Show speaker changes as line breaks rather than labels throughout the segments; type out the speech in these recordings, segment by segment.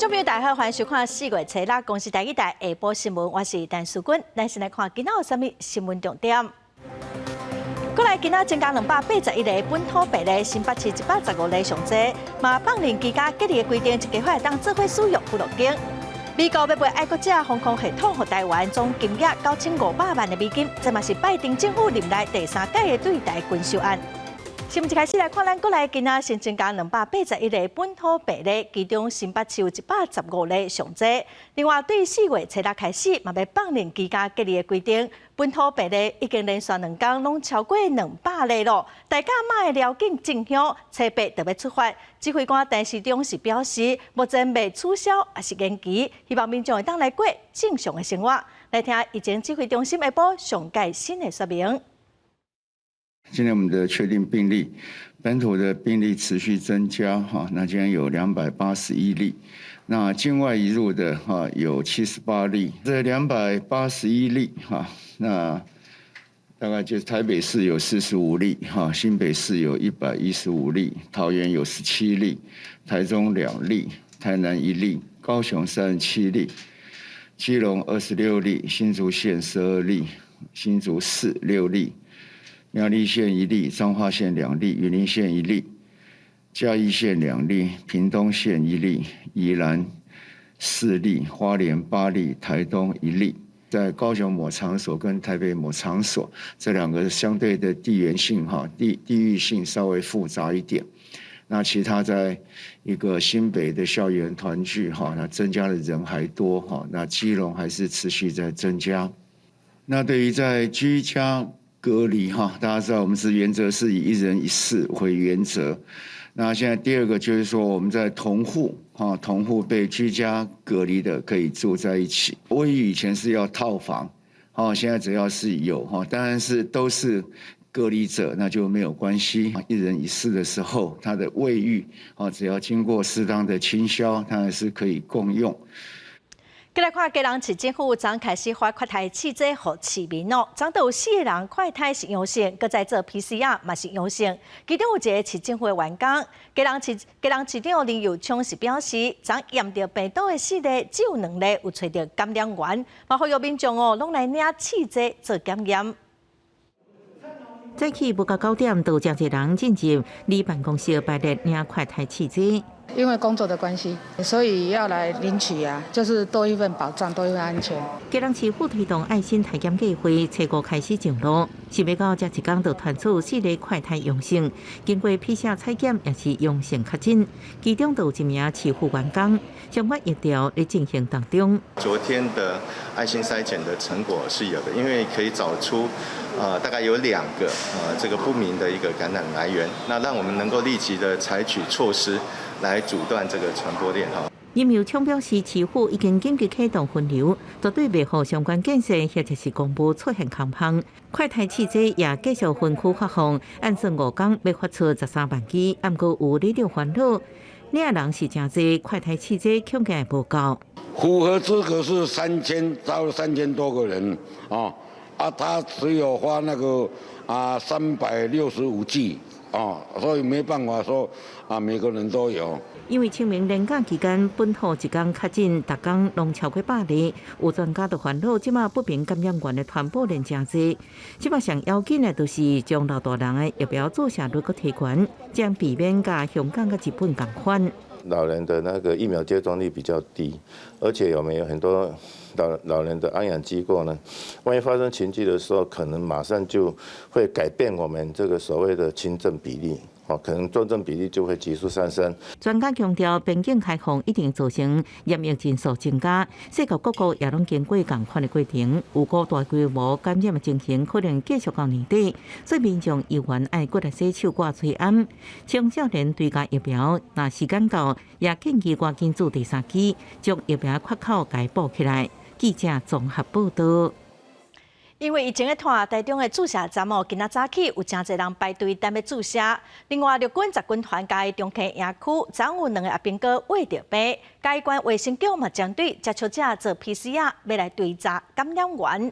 眾朋友大家好，歡迎收看四月初六公視台語台下晡新聞，我是陳淑君。咱先來看今仔有啥物新聞重點。過來今仔增加281例本土病例，新北市115例上濟，嘛放任居家隔離的規定，一家伙會當做伙使用不落間。美國欲賣愛國者防空系統予台灣，總金額9500萬的美金，這嘛是拜登政府任內第三屆的對台軍售案。新聞一開始來看，咱國內今仔新增加281例本土病例，其中新北市有115例上濟。另外，對4月初六開始，嘛欲放任居家隔離的規定，本土病例已經連續2工攏超過200例咯。大家嘛會寮境進香，初八就欲出發。指揮官陳時中是表示，目前未取消抑是延期，希望民眾會當來過正常的生活。來聽疫情指揮中心下晡上蓋新的說明。
今天我們的確定病例，本土的病例持續增加，哈，那今天有281例，那境外移入的哈有78例，這281例哈，那大概就是台北市有45例，哈，新北市有115例，桃園有17例，台中2例，台南1例，高雄37例，基隆26例，新竹縣12例，新竹市6例。苗栗縣1例，彰化縣2例，雲林縣1例，嘉義縣2例，屏東縣1例，宜蘭4例，花蓮8例，台東1例。在高雄某場所跟台北某場所這兩個相對的地緣性哈地域性稍微複雜一點。那其他在一個新北的校園團聚哈，那增加的人還多哈，那基隆還是持續在增加。那對於在居家隔離哈，大家知道我們是原則是以一人一室為原則。那現在第二個就是說，我們在同戶哈，同戶被居家隔離的可以住在一起。衛浴以前是要套房，哦，現在只要是有哈，當然是都是隔離者，那就沒有關係。一人一室的時候，他的衛浴啊，只要經過適當的清消，它還是可以共用。
過來看，基隆市政府昨開始發快篩試劑予市民哦，昨都有四個人快篩是陽性，閣再做 PCR 嘛是陽性。其中有一個市政府的員工，基隆市長林右昌是表示，昨驗著病毒的四例，只有兩例有揣著感染源，嘛呼籲民眾哦，攏來領試劑做檢驗。
早起無夠9點，就誠濟人進入里辦公室排列領快篩試劑。
因為工作的關係，所以要來領取啊，就是多一份保障，多一份安全。
基隆市府推動愛心體檢計劃，初五開始上路，想欲到這一工就傳出四例快篩陽性，經過 PCR 採檢也是陽性確診，其中就有一名市府員工，相關疫調咧進行當中。
昨天的愛心篩檢的成果是有的，因為可以找出，大概有2個，這個不明的一個感染來源，那讓我們能夠立即的採取措施來阻斷這個傳播鏈哈。
林右昌表示，市府已經緊急啟動分流，絕對袂予相關建設或者是公務出現空芳。快篩試劑也繼續分區發放，按算5工欲發出13萬支，毋過有里長煩惱，領人是誠濟，快篩試劑恐驚會無夠。
符合資格是3000，招了3000多個人啊，啊，他只有發那個啊365劑啊，所以沒辦法說啊每個人都有。
因為清明連假期間，本土一工確診，逐工攏超過100例，有專家就煩惱，這馬不明感染源的傳播鏈誠濟，這馬上要緊的，就是將老大人的疫苗注射率閣提懸，這樣避免佮香港佮日本仝款。
老人的那個疫苗接種率比較低，而且有沒有很多老人的安養機構呢？萬一發生群聚的時候，可能馬上就會改變我們這個所謂的輕症比例。可能重症比例就會急速上升。
專家強調，邊境開放一定造成染疫人數增加，世界各國也攏經過仝款的過程，有過大規模感染的情形可能繼續到年底，所以民眾猶原愛過來洗手、掛喙罨。青少年追加疫苗，若時間到，也建議趕緊注第三劑，將疫苗缺口共補起來。記者綜合報道。
因為疫情的拖，台中的注射站哦，今仔早起有誠濟人排隊等欲注射。另外，陸軍十軍團嘉義中墘營區，昨有兩個阿兵哥穢著病，嘉義縣衛生局嘛針對接觸者做 PCR，欲來追查感染源。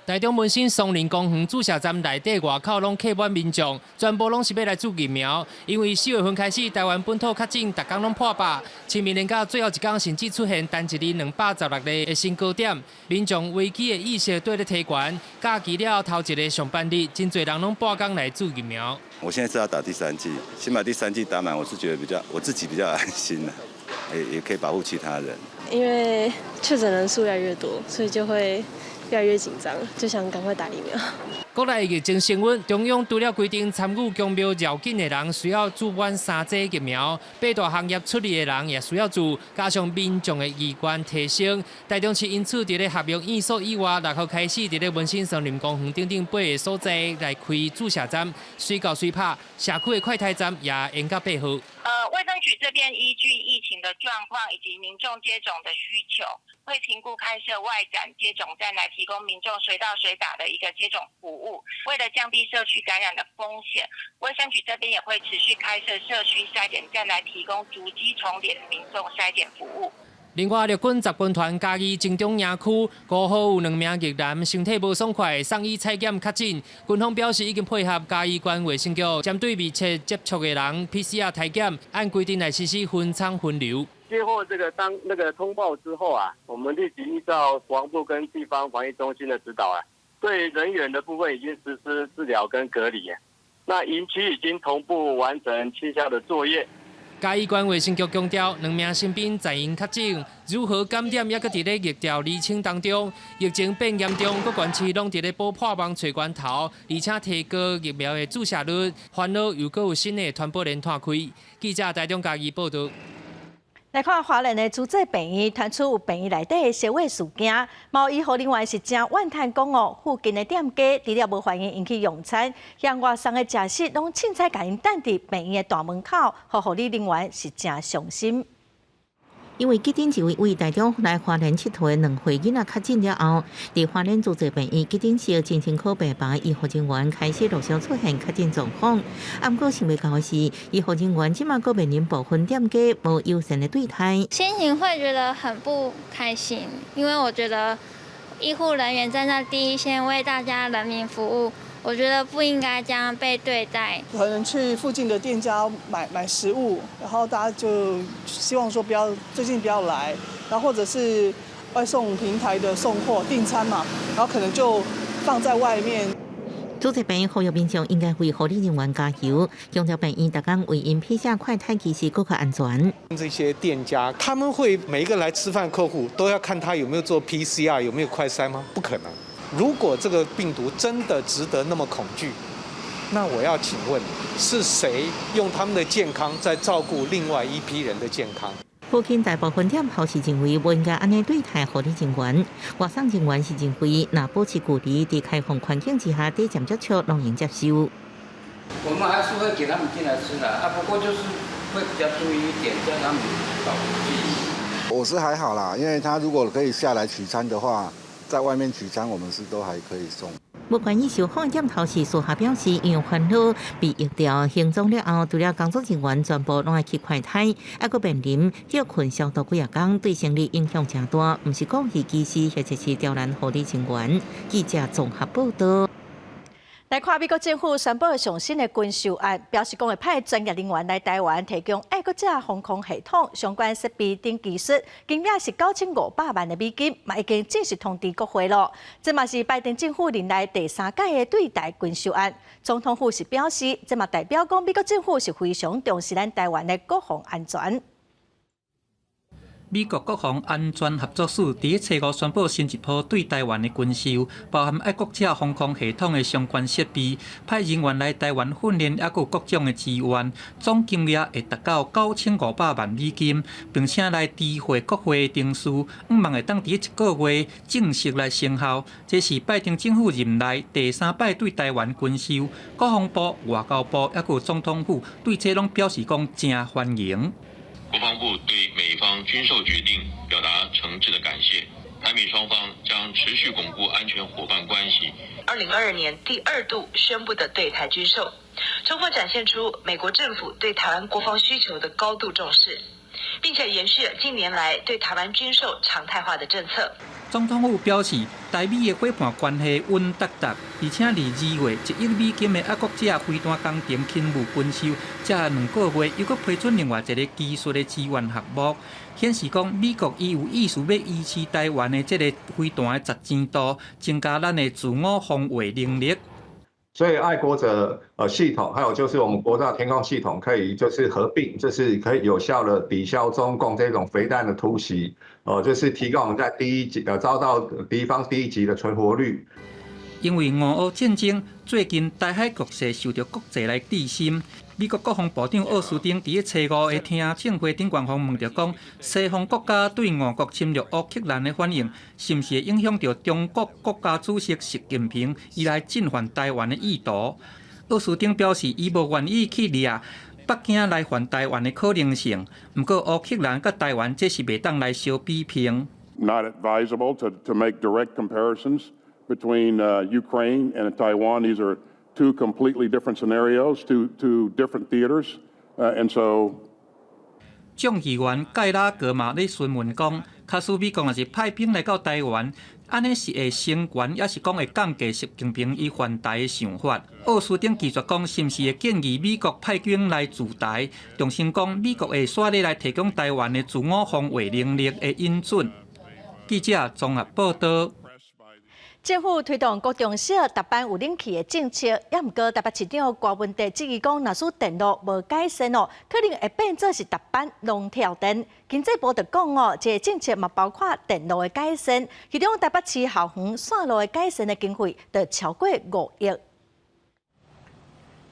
台中文心松林公園注射站內底外口攏客滿民眾，全部攏是欲來注疫苗。因為4月份開始，台灣本土確診，逐工攏破百，市民連到最後一工甚至出現單一日216例的新高點，民眾危機的意識綴咧提懸。假期了後頭一个上班日，真濟人攏撥工來注疫苗。
我現在是要打第三劑，先把第三劑打滿，我是覺得比較我自己比較安心啦，也可以保護其他人。
因為確診人數越來越多，所以就會越來越緊張，就想趕快打疫苗。
國內疫情升溫，中央除了規定參與宮廟繞境的人需要注滿三劑疫苗，八大行業出入的人也需要注，加上民眾的意願提升，台中市因此佇咧合約院所以外，6號開始佇咧文心森林公園等等八个所在來開注射站，隨到隨拍，社區的快篩站也延到8號。
衛生局這邊依據疫情的狀況以及民眾接種的需求，會評估開設外展接種站來提供民眾隨到隨打的一個接種服務。為了降低社區感染的風險，衛生局這邊也會持續開設社區篩檢站來提供足跡重疊的民眾篩檢服務。
另外，陸軍十軍團嘉義金鐘營區5號有兩名役男身體無爽快，送醫採檢確診。軍方表示已經配合嘉義縣衛生局，針對密切接觸的人 PCR 篩檢，按規定來實施分艙分流。
接獲這個當那個通報之後啊，我們立即依照國防部跟地方防疫中心的指導啊，對人員的部分已經實施治療跟隔離。那營區已經同步完成清消的作業。
嘉義縣衛生局強調，兩名新兵在營確診，如何感染猶閣佇咧疫調釐清當中。疫情變嚴重，各縣市攏佇咧補破網揣源頭，而且提高疫苗的注射率，煩惱又閣有新的傳播鏈斷開。記者台中嘉義報導。
來看花蓮的諸濟病院，傳出有病院內底的燒火事件，嘛有醫護人員是誠怨嘆講哦，附近的店家除了無歡迎𪜶去用餐，向外送的食食攏凊彩共𪜶等佇病院的大門口，予護理人員是誠傷心。
因為急診一位為台中來花蓮𨑨迌的2歲囡仔確診了後，佇花蓮諸濟病院急診室精神科病房醫護人員開始陸續出現確診狀況。啊，毋過想袂到的是，醫護人員這馬閣面臨部分店家無友善的對待。
心情會覺得很不開心，因為我覺得醫護人員站在第一線為大家人民服務。我覺得不應該這樣被對待。
可能去附近的店家買買食物，然後大家就希望說不要最近不要來，然後或者是外送平台的送貨訂餐嘛，然後可能就放在外面。
諸濟病院呼籲民眾應該為護理人員加油，強調病院逐工為𪜶 PCR 快篩其實閣較安全。
這些店家他們會每一個來吃飯客戶都要看他有沒有做 PCR，有沒有快篩嗎？不可能。如果這個病毒真的值得那麼恐懼，那我要請問，是誰用他們的健康在照顧另外一批人的健康？
附近大部分店鋪是認為無應該按呢對待護理人員，外送人員是認為，若保持距離，佇開放環境之下，短暫接觸攏能接受。
我們還是會給他們進來吃的，啊，不過就是會比較注意一點，叫他們保持距離。
我是還好啦，因為他如果可以下來取餐的話。在外面取餐，我們是都還可以送。
無願意受訪店頭是私下表示，因為煩惱被疫調行蹤了後，除了工作人員全部攏愛去快篩，猶閣面臨歇睏消毒幾仔工，對生理影響誠大，毋是故意歧視或者是刁難護理人員。記者綜合報導。
來看美國政府宣布上新的軍售案，表示講會派專業人員來台灣提供愛國者防空系統相關設備等技術，金額是9500萬的美金，嘛已經正式通知國會囉。這嘛是拜登政府任內第三屆的對台軍售案。總統府是表示，這嘛代表講美國政府是非常重視咱台灣的國防安全。
美國國防安全合作署佇咧初五宣布新一波對台灣的軍售，包含愛國者防空系統的相關設備，派人員來台灣訓練，猶閣有各種的支援，總金額會達到9500萬美金，並且來知會國會的程序，向望會當佇一個月正式來生效。這是拜登政府任內第三擺對台灣軍售，國防部、外交部猶閣總統府對這攏表示講誠歡迎。
國防部對美方軍售決定表達誠摯的感謝，台美雙方將持續鞏固安全夥伴關係。
2022年第二度宣布的對台軍售，充分展現出美國政府對台灣國防需求的高度重視，並且延續了近年來對台灣軍售常態化的政策。
總統府表示，台美的夥伴關係穩達達，而且佇2月1億美金的愛國者飛彈工程勤務軍售，這2個月又閣批准另外一个技術的支援項目，顯示講美國伊有意思欲維持台灣的這个飛彈的實戰度，增加咱的自我防衛能力。
所以愛國者系統，還有就是我們國造天空系統，可以就是合併，就是可以有效的抵消中共這種飛彈的突襲，哦，就是提高我們在第一擊遭到敵方第一擊的存活率。
因為俄烏戰爭，最近台海局勢受著國際來注心。美國國防部長奧斯汀佇咧初五的聽證會頂懸予問著講，西方國家對俄國侵略烏克蘭的反應，是毋是會影響著中國國家主席習近平伊來進犯台灣的意圖？奧斯汀表示，伊無願意去掠北京來犯台灣的可能性。毋過烏克蘭佮台灣這是袂當來相比拼。
Not advisable to make direct comparisons between Ukraine and Taiwan. These are two completely different scenarios, two different theaters, and so.
眾議員蓋拉格嘛咧詢問講，假使美國若是派兵來到台灣，按呢是會升懸，抑是講會降低習近平伊犯台的想法？奧斯汀拒絕講，是毋是會建議美國派軍來駐台？重申講，美國會煞咧來提供台灣的自我防衛能力的引準。記者綜合報道。
政府推動國中小逐班有冷氣的政策，也毋過台北市長柯文哲質疑講，若使電路無改善哦，可能會變做是逐班攏跳電。經濟部就講哦，這个政策嘛包括電路的改善，其中台北市校園線路的改善的經費就超過5億。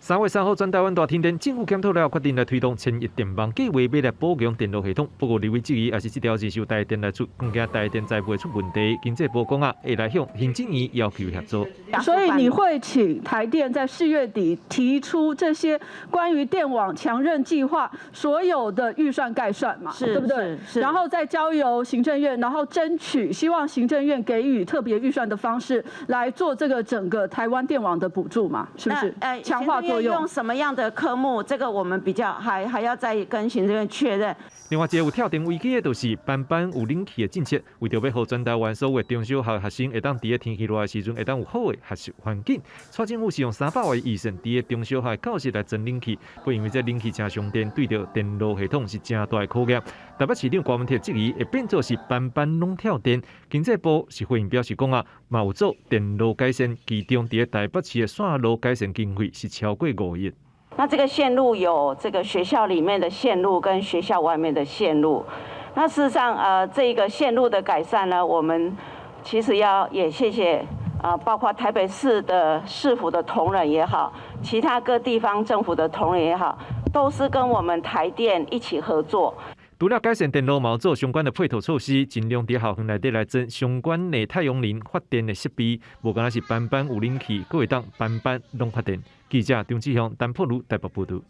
3月3號，全台灣大停電，政府檢討了後，決定來推動千億電網計劃，欲來補強電路系統。不過，立委質疑，也是這條是受台電來出，更驚台電財務會出問題。經濟部講啊，會來向行政院要求協助。
所以你會請台電在4月底提出這些關於電網強韌計劃所有的預算概算嘛？對不對？然後再交由行政院，然後爭取希望行政院給予特別預算的方式來做這個整個台灣電網的補助嘛？是不是？強化。
用什麼樣的科目？這個我們比較還要再跟行政院確認。
另外一個有跳電危機的，就是班班有冷氣的政策，為著欲予全台灣所有中小學學生會當佇咧天氣熱的時陣，會當有好的學習環境。蔡政府是用300萬預算，佇咧中小學教室來裝冷氣，不因為這冷氣誠傷電，對著電路系統是誠大的考驗。台北市長柯文哲質疑會變做是班班攏跳電。經濟部是回應表示講啊，嘛有做電路改善，其中佇咧台北市的線路改善經費是超過5億。
那這個線路有這個學校裡面的線路跟學校外面的線路。那事實上，這個線路的改善呢，我們其實要也謝謝啊，包括台北市的市府的同仁也好，其他各地方政府的同仁也好，都是跟我們台電一起合作。
除了改善電路，嘛做相關的配套措施，盡量佇校園內底來裝相關的太陽能發電的設備，無干焦是班班有冷氣，閣會當班班攏發電。記者張志雄、陳破如台北報導。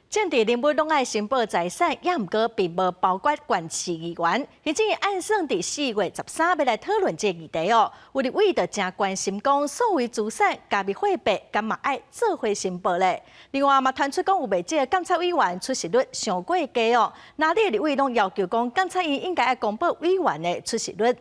政治人物攏愛申報財產，也毋過並無包括縣市議員。行政院按算佇4月13欲來討論這個議題哦。有立委就誠關心講，數位資產加密貨幣，敢嘛愛做伙申報咧？另外嘛，傳出講有袂少監察委員出席率傷過低哦。哪裡的立委攏要求講，監察院應該愛公布委員的出席率。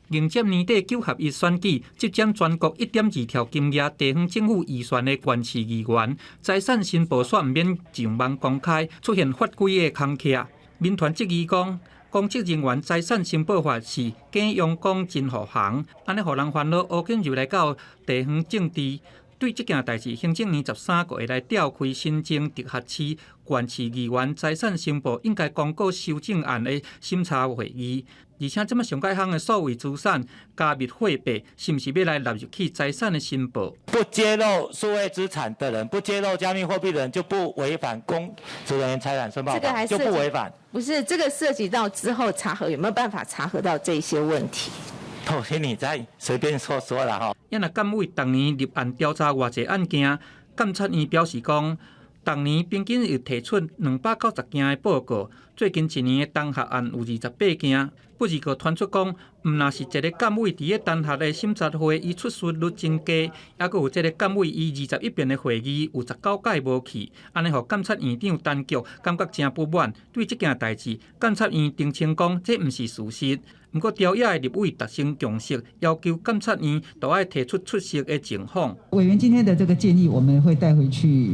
迎接年底九合一選舉，這佔全國1.2兆金額地方政府預算的縣市議員財產申報煞毋免上網公開，出現法規的空隙。民團質疑講，公職人員財產申報法是假陽光真護航，按呢予人煩惱，烏緊入來到地方政治。對這件代誌，行政院13號會來召開新增直轄市縣市議員財產申報應該公告修正案的審查會議，而且這麼上蓋項的數位資產、加密貨幣，是毋是欲來納入去財產的申報？
不揭露數位資產的人，不揭露加密貨幣的人，就不違反公職人員財產申報法，就不違反。
不是，這個涉及到之後查核有沒有辦法查核到這些問題？
頭先你再隨便說說啦吼。
也若監委逐年立案調查偌濟案件，監察院表示講，逐年平均有提出290件的報告，最近一年的彈劾案有28件，不而閣傳出講，毋若是一个監委佇咧彈劾的審查會，伊出席率真低，猶閣有這个監委伊21遍的會議有19屆無去，按呢予監察院長陳菊感覺誠不滿。對這件代誌，監察院澄清講，這毋是事實。毋過朝野的立委達成共識，要求監察院都愛提出出席的情況。
委員今天的這個建議，我們會帶回去，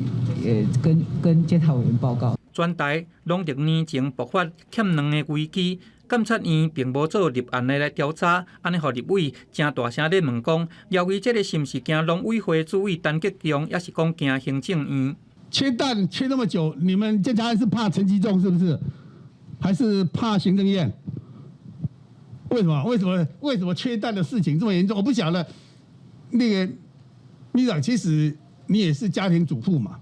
跟監察委員報告。
全台農曆年前爆發欠糧的危機，監察院並無做立案的來調查，按呢予立委誠大聲咧問講，懷疑這个是毋是驚農委會主委陳吉仲，抑是講驚行政院？
缺蛋缺那麼久，你們監察院是怕陳吉仲是不是？還是怕行政院？為什麼？為什麼？為什麼缺蛋的事情這麼嚴重？我不曉得。那個秘書長，其實你也是家庭主婦嘛？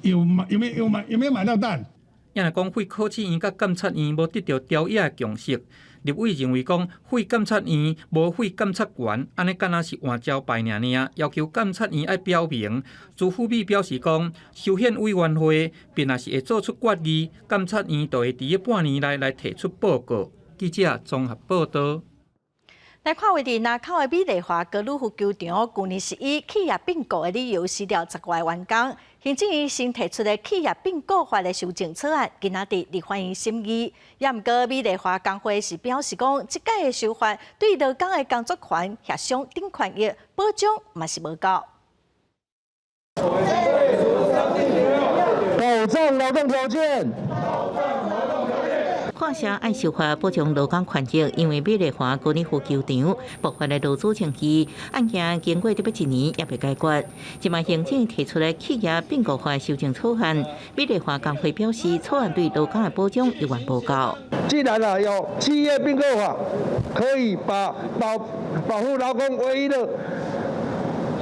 有買有沒有買有沒有買到蛋？
也若講廢考試院佮監察院無得著朝野的共識，立委認為講廢監察院無廢監察權，按呢敢若是換招牌爾爾，要求監察院愛表明。朱富美表示講，修憲委員會並若是會做出決議，監察院就會佇咧半年內來提出報告。記者綜合報道。
來看位佇林口的美麗華高爾夫球場，舊年是以企業併購的理由辭掉10外員工。行政院新提出的企業併購法的修正草案，今仔佇立法院審議。也毋過美麗華工會是表示講，這擺的修法對勞工的工作權、協商等權益保障嘛是無夠。
保障勞動條件。
看聲愛修法保障勞工權益，因為美麗華高爾夫球場爆發的勞資爭議，案件經過著欲一年猶未解決。這擺行政提出的企業併購法修正草案，美麗華工會表示，草案對勞工的保障猶原無夠。
既然啊有企業併購法，可以把保護勞工唯一的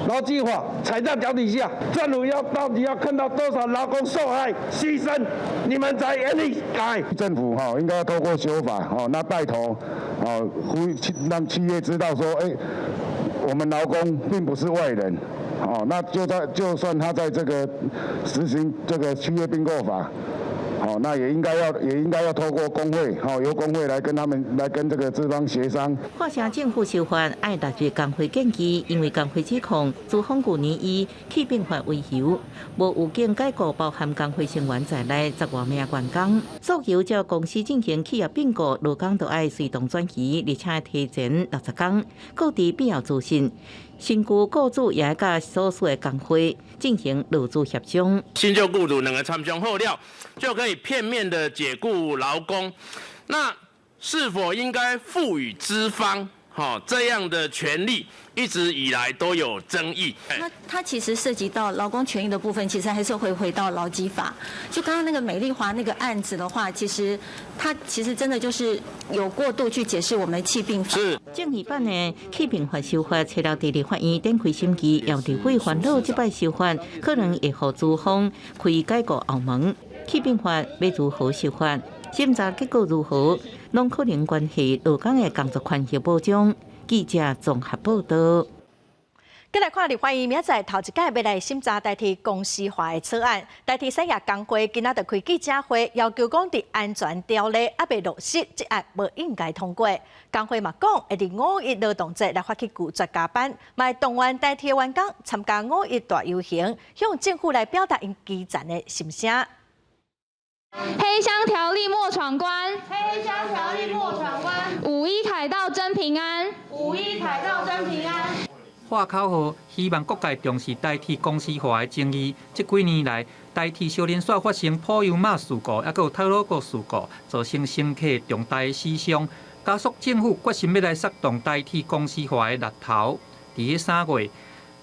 勞基法踩在腳底下，政府要到底要看到多少勞工受害犧牲，你們才願意改？
政府哈應該要透過修法哦，那帶頭哦，讓企業知道說，欸，我們勞工並不是外人，哦，那就算他在這個實行這個企業併購法。哦，那也應該要透過工會，由工會來跟他們來跟這個資方協商。
看聲政府修法愛納入工會建議，因為工會指控資方舊年以企併法為由，無預警解雇包含工會成員在內10外名員工，訴求照公司進行企業併購，勞工就愛隨動轉移，而且提前60天告知必要資訊。新舊雇主也佮所屬的工會進行勞資協商。
新舊雇主兩个參商好了，就可以片面的解雇勞工。那是否應該賦予資方這樣的權利？一直以來都有爭議。
它其實涉及到勞工權益的部分，其實還是會回到勞基法。就剛剛那個美麗華那個案子的話，其實它其實真的就是有過度去解釋我們企併法。
是。
正義版的企併法修法，初六佇立法院展開審議，要立委煩惱這擺修法可能會予資方開解雇後門。企併法欲如何修法？審查結果如何，攏可能關係勞工的工作權益保障。記者綜合報道。
閣來看立法院明仔載頭一擺欲來審查台鐵公司化的草案，台鐵產業工會今仔就開記者會，要求講佇安全條例猶未落實，這案無應該通過。工會嘛講，會佇五一勞動節來發起拒絕加班，嘛會動員台鐵員工參加五一大遊行，向政府來表達𪜶基層的心聲。
黑箱條例莫闖關，
黑箱條例莫闖關。
五一凱道真平安，
五一凱道真平安。
喊口號，希望各界重視台鐵公司化的爭議。這幾年來，台鐵相連紲發生普悠瑪事故，猶閣有太魯閣事故，造成乘客重大的死傷，加速政府決心欲來策動台鐵公司化的力頭。佇咧3月，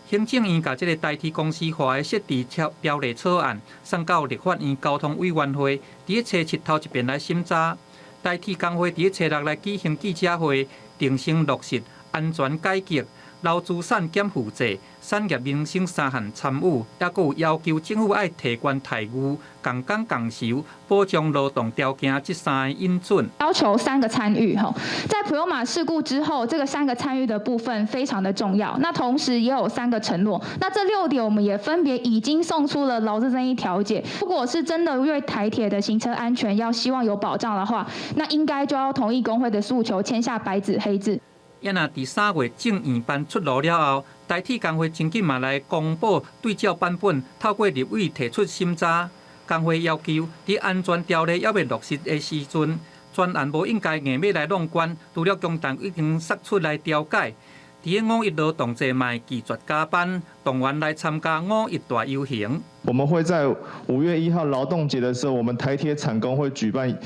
行政院共這个台鐵公司化的設置條例草案送到立法院交通委員會，佇咧初七頭一遍來審查。台鐵工會佇咧初六來舉行記者會，定性落實安全改革，勞資產減負債、產業民生三項參與，抑閣有要求政府愛提懸待遇、共工共酬、保障勞動條件這三个引準。
要求三個參與，吼，在普悠瑪事故之後，這個三個參與的部分非常的重要。那同時也有三個承諾，那這六點我們也分別已經送出了勞資爭議調解。如果是真的為台鐵的行車安全要希望有保障的話，那應該就要同意工會的訴求，簽下白紙黑字。
也若佇3月正研班出爐了後，台鐵工會真緊嘛來公布對照版本，透過立委提出審查。工會要求佇安全條例猶未落實的時陣，專案無應該硬欲來弄關，除了工黨已經釋出來調解。佇五一勞動節嘛會拒絕加班，動員來參加五一大遊行。
我們會在5月1號勞動節的時候，我們台鐵產工會舉辦，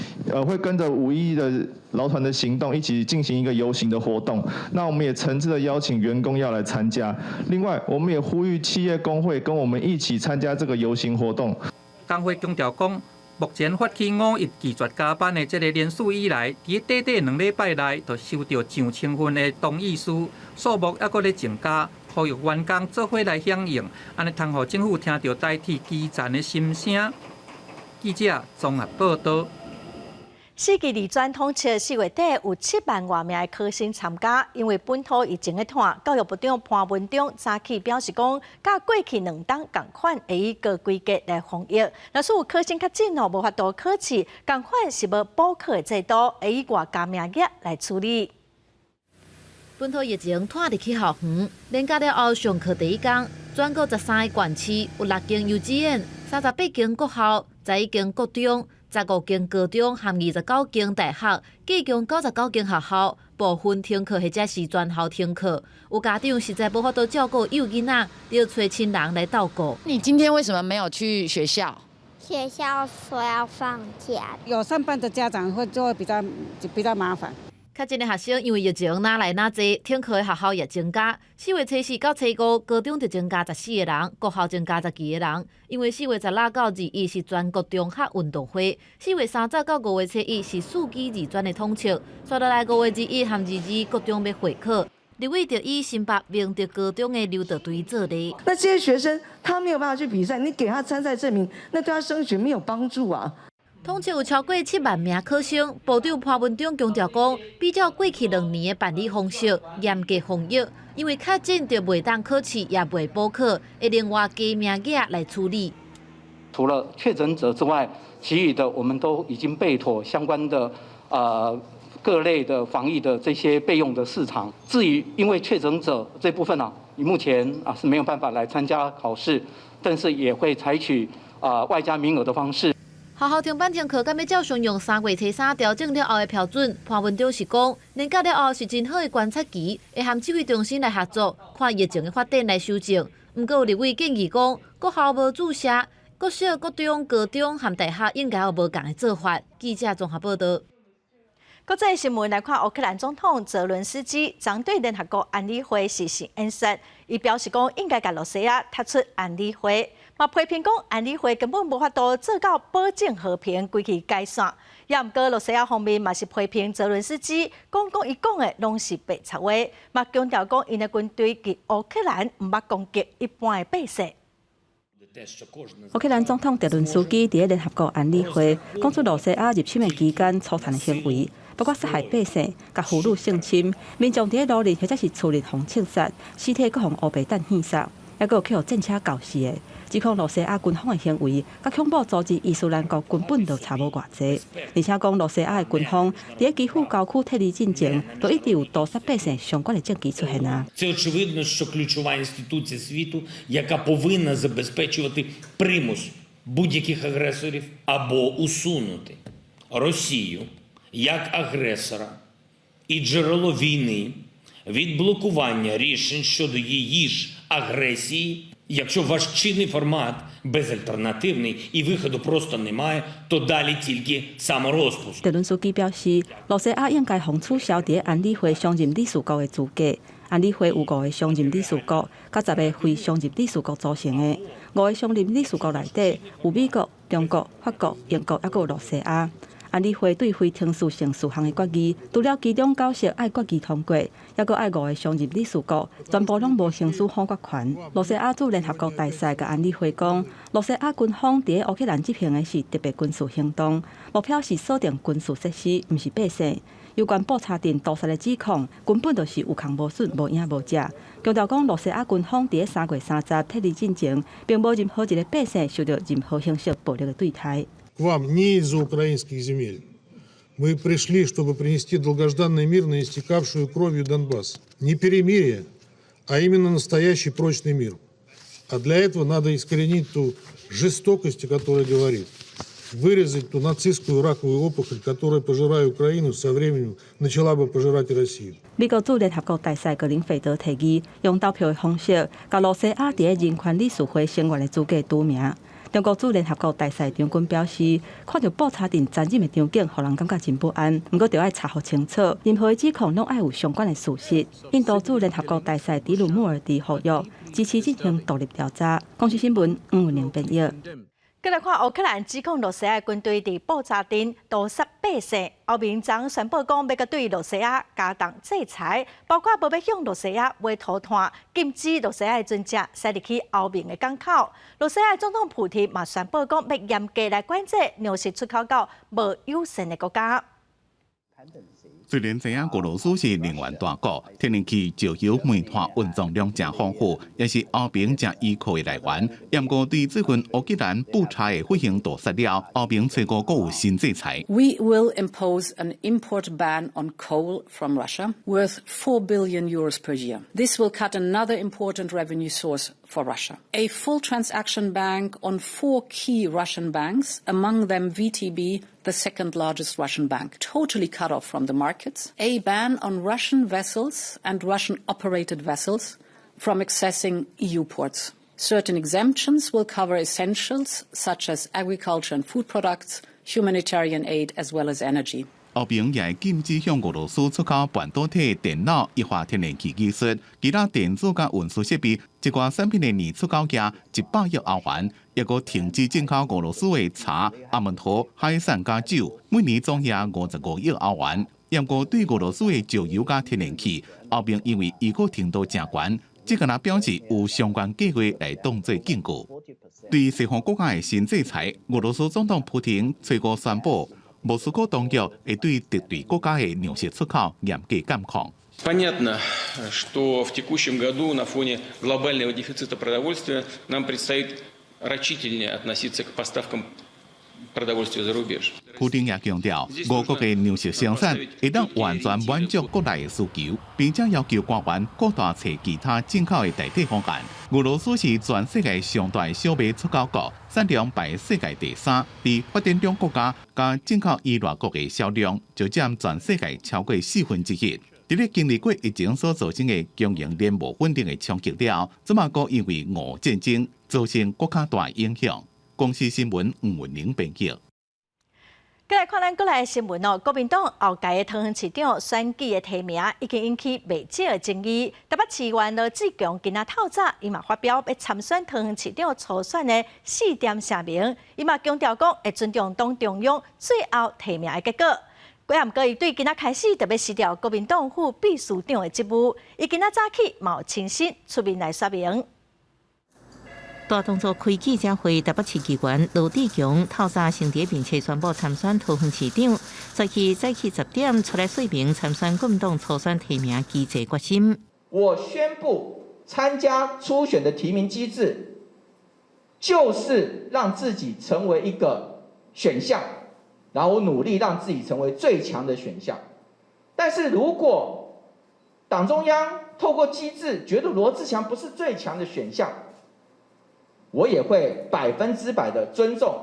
會跟着五一的勞團的行動一起進行一個遊行的活動。那我們也誠摯的邀請員工要來參加。另外，我們也呼籲企業工會跟我們一起參加這個遊行活動。
工會強調講，目前發起五一拒絕加班的這个連署以來，佇短短2禮拜內就收著上千份的同意書，數目猶閣咧增加，呼籲員工做伙來響應，按呢通予政府聽著台鐵基層的心聲。記者綜合報導。
四級二專統測4月底有7萬外名的考生參加，因為本土疫情的拖，教育部長潘文忠早起表示講，佮過去2冬仝款，會以高規格來防疫。若是有考生確診哦，無法度考試，仝款是無補考的制度，會以外加名額來處理。
本土疫情拖入去校園，連假了後上課第一工，全國13个縣市有六間幼稚園、38間國校、11間國中、15間高中和29間大學，計共99間學校，部分停課或者是全校停課。有家長實在無法度照顧幼囡仔，著揣親人來鬥顧。
你今天為什麼沒有去學校？
學校說要放假。
有上班的家長會就會比較麻煩。
確診的學生因為疫情愈來愈濟，停課的學校也增加。4月初四到初五，高中就增加14個人，國校增加12個人。因為4月16到21是全國中學運動會，4月30到5月初一是四級二專的統測，紲落來5月21和22國中欲會考。立委就以新北明德高中的劉德隊做例。
那這些學生他沒有辦法去比賽，你給他參賽證明，那對他升學沒有幫助啊。
統測有超過7萬名考生，部長潘文忠強調講，比照過去2年的辦理方式，嚴格防疫，因為確診就袂當考試，也袂補考，會另外加名額來處理。
除了確診者之外，其餘的我們都已經備妥相關的各類的防疫的這些備用的試場。至於因為確診者這部分啊，目前啊是沒有辦法來參加考試，但是也會採取外加名額的方式。
學校停班停課，敢欲照常用3月初三調整了後的標準？潘文忠是講，連假了後是真好的觀察期，會和指揮中心來合作，看疫情的發展來修正。毋過有立委建議講，國校無注射，國小、國中、高中和大學應該有無仝的做法。記者綜合報導。
國際新聞來看，烏克蘭總統澤倫斯基昨對聯合國安理會實施演說，伊表示講應該共羅西亞踢出安理會，嘛批評講安理會根本無法度做到保證和平，規氣解散。也毋過羅西亞方面嘛是批評澤倫斯基，講講伊講的攏是白賊話，嘛強調講𪜶的軍隊佇烏克蘭毋捌攻擊一般的百姓。
烏克蘭總統澤倫斯基佇聯合國安理會講出羅西亞入侵的期間粗殘的行為，包括殺害百姓、共婦女性侵、民眾佇咧路裡或者是厝裡予槍殺，屍體閣予烏白彈糞殺，猶閣有去予戰車攪死的。指控羅西亞軍方的行為，佮恐怖組織伊斯蘭國根本就差無偌濟。而且講羅西亞的軍方佇咧基輔郊區撤離進前，就一直有屠殺百姓相關的證據出現啊。
Це очевидно, що ключова інституція світу, яка повинна забезпечувати примус будь-яких агресорів або усунути Росію як агресора і джерело війни від блокування рішень щодо її ж агресії. Якщо ваш чинний формат безальтернативний і виходу просто немає, то далі тільки саморозпуск.
澤倫斯基表示，羅西亞應該予取消佇咧安理會常任理事國的資格。安理會有五個常任理事國，佮10個非常任理事國組成的。五個常任理事國內底有美國、中國、法國、英國，猶閣有羅西亞。安理會對非程序性事項的決議，除了其中九項愛決議通過，抑閣愛五个常任理事國全部攏無行使否決權。羅西亞駐聯合國大使共安理會講，羅西亞軍方佇烏克蘭執行的是特別軍事行動，目標是鎖定軍事設施，毋是百姓。有關布查鎮屠殺的指控，根本就是有空無損、無影無跡。強調講，羅西亞軍方佇3月30撤離進前，並無任何一个百姓受著任何形式暴力的對待。
К вам не из-за украинских земель. Мы пришли, чтобы принести долгожданный мир на истекавшую кровью Донбасс. Не перемирие, а именно настоящий прочный мир. А для этого надо искоренить ту жестокость, о которой говорит. Вырезать ту нацистскую раковую опухоль, которая, пожирая Украину, со временем начала бы пожирать и Россию.
美國駐聯合國大使格林費德提議，用投票的方式，共羅西亞佇人權理事會成員的資格除名。中國駐聯合國大使張軍表示，看著布查鎮殘忍的場景，予人感覺真不安。毋過，著愛查予清楚，任何的指控攏愛有相關的事實。印度駐聯合國大使迪魯穆爾蒂呼籲支持進行獨立調查。公視新聞黃文玲編譯。
閣來看烏克蘭指控羅西亞軍隊佇布查鎮屠殺百姓，歐盟昨宣布講欲閣對羅西亞加重制裁，包括無欲向羅西亞買塗炭，禁止羅西亞的船隻駛入去歐盟的港口。羅西亞總統普廷嘛宣布講欲嚴格來管制糧食出口到無友善的國家。
雖然知影俄羅斯是能源大國，天然氣、石油、煤炭蘊藏量誠豐富，也是歐盟誠依靠的來源。毋過對最近烏克蘭布查的血腥屠殺了，歐盟初五閣有新制裁。
We will impose an import ban on coal from Russia worth €4 billion per year. This will cut another important revenue source for Russia. A full transaction ban on four key Russian banks, among them VTB, the second largest Russian bank, totally cut off from the markets. A ban on Russian vessels and Russian operated vessels from accessing EU ports. Certain exemptions will cover essentials such as agriculture and food products, humanitarian aid, as well as energy.
歐盟也禁止向俄羅斯出口半導體、電腦、液化天然氣技術、其他電子佮運輸設備，一寡產品的年出口額100億歐元，抑閣停止進口俄羅斯的茶、阿門桃、海產佮酒，每年總額55億歐元。毋過對俄羅斯的石油佮天然氣，歐盟因為依靠程度誠懸，這敢若表示有相關計劃來當做警告。對西方國家的新制裁，俄羅斯總統普廷初五宣布，莫斯科當局會對敵對國家的糧食出口嚴格監控。
Понятно, что в текущем году на фоне глобального дефицита продовольствия нам предстоит рачительнее относиться к поставкам продовольствия за рубеж.
普丁也強調，俄國的糧食生產會當完全滿足國內的需求，並且要求官員閣大揣其他進口的代替方案。俄羅斯是全世界上大的小麥出口國，產量排世界第三，佇發展中國家佮進口依賴國的銷量就佔全世界超過1/4。佇咧經歷過疫情所造成的供應鏈無穩定的衝擊了後，這馬閣因為俄烏戰爭造成閣較大影響。公視新聞吳文玲編輯。
閣來看咱國內的新聞哦，國民黨後屆的桃園市長選舉的提名已經引起袂少的爭議。台北市議員羅智強今仔透早，伊嘛發表欲參選桃園市長初選的四點聲明，伊嘛強調講會尊重黨中央最後提名的結果。毋過伊對今仔開始就欲辭掉國民黨副秘書長的職務，伊今仔早起嘛有親身出面來說明。
大動作開記者會，台北市議員羅智強透早先佇面冊宣布參選桃園市長，再去早起10點出來說明參選國民黨初選提名機制決心。
我宣布參加初選的提名機制，就是讓自己成為一個選項，然後我努力讓自己成為最強的選項。但是如果黨中央透過機制覺得羅智強不是最強的選項，我也會100%的尊重、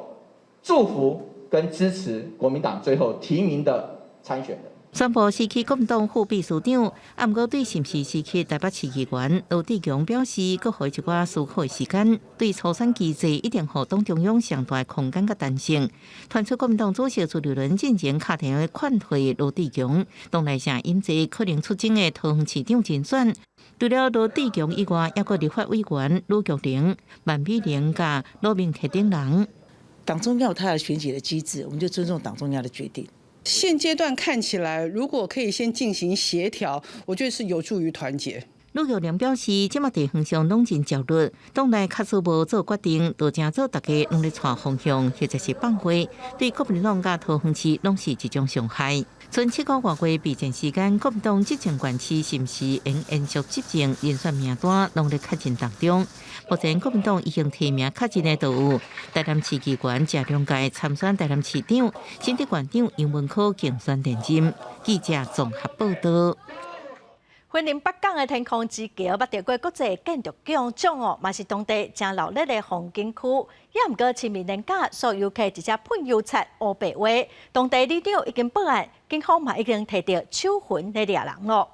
祝福跟支持國民黨最後提名的參選人。
宣布辭去國民黨副秘書長，毋過對是毋是辭去台北市議員，羅智強表示，閣予伊一寡思考的時間，對初選機制一定予黨中央上大空間佮彈性。傳出國民黨主席朱立倫進前敲電話勸退羅智強，黨內聲音濟可能出征的桃園市長人選。除了羅智強以外，抑閣立法委員呂玉玲、萬美玲佮呂明哲等人。
黨中央有他的選舉的機制，我們就尊重黨中央的決定。
現階段看起來，如果可以先進行協調，我覺得是有助於團結。
呂玉玲表示，這馬地方上攏真焦慮，黨內確實無做決定，就成做大家攏咧帶風向，或者是放話，對國民黨佮桃園市攏是一種傷害。賰7個外月備戰時間，國民黨執政縣市是毋是會延續執政人選名單，攏咧確認當中。目前國民黨已經提名確認的都有台南市議員謝龍介參選台南市長，新竹縣長楊文科競選連任。記者綜合報道。
雲林北港的天空之橋，捌得過國際建築獎獎哦，嘛是當地誠熱鬧的風景區。也毋過清明連假，所有遊客直接噴油漆烏白畫，當地里長已經報案，警方嘛已經提著手痕咧掠人囉。